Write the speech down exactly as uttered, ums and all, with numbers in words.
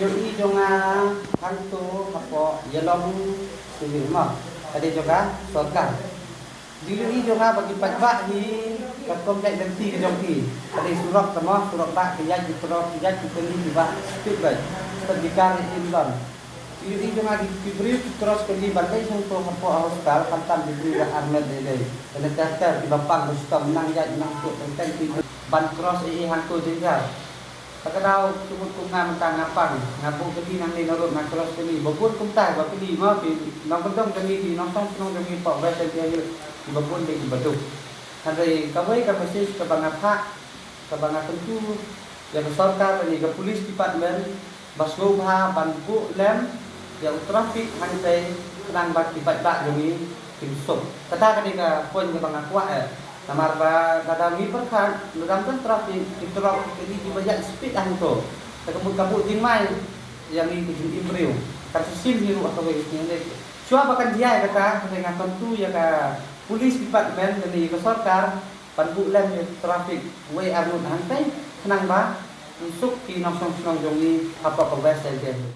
Ïohi jong nga hangto hapoh Ïalong Civil mo, ka dei jong ka sorkar. Jingïohi jong nga ba ki paidbah hi katkum ka lynti ka jong ki. Ka dei surok tang mo, surok bah, ki ïaid ki troh, ki ïaid ki kali kiba speed bad ki kar im don. Jingïohi jong nga ki briew ki cross kali ban leit hangto hapoh hostel, khamtam ki briew ba armet dei dei. Kane ter ter kiba pang ba shitom nang ïaid nang tuh teng teng ki ban cross ei ei hangto jynjar. Ka daw sumut kum nga mynta nga pang, nga buh kali nangne narud nga cross kali, ba bun kumta ba kali mo, ki nongkyndong jong ngi, ki nongshong shnong jong ngi hapoh West Jaintia Hills, kiba bun dei kiba duk. Hynrei kawei ka message kaba nga phah, kaba nga kyntu ïa ka sorkar lane ka police department, ba sngewbha ban buh lem ïa u traffic hangtei khnang ba ki paidbah jong ngi kin suk. Kata ka dei ka point kaba nga kwah eh. Namar ba lada ngi pyrkhat lada ym don traffic, ki trok ki kali kiba ïaid speed hangto, te ka mut ka buh jingmai ïa ngi ki jingim briew. Kan sa shim hi ruh ha kawei ka sngi. Shuwa ba kan jia ïa kata, te nga kyntu ïa ka police department lane ïa ka sorkar ban buh lem ïa traffic wei ar ngut hangtei khnang ba kin suk ki nongshong shnong jong ngi hapoh ka West Jaintia Hills.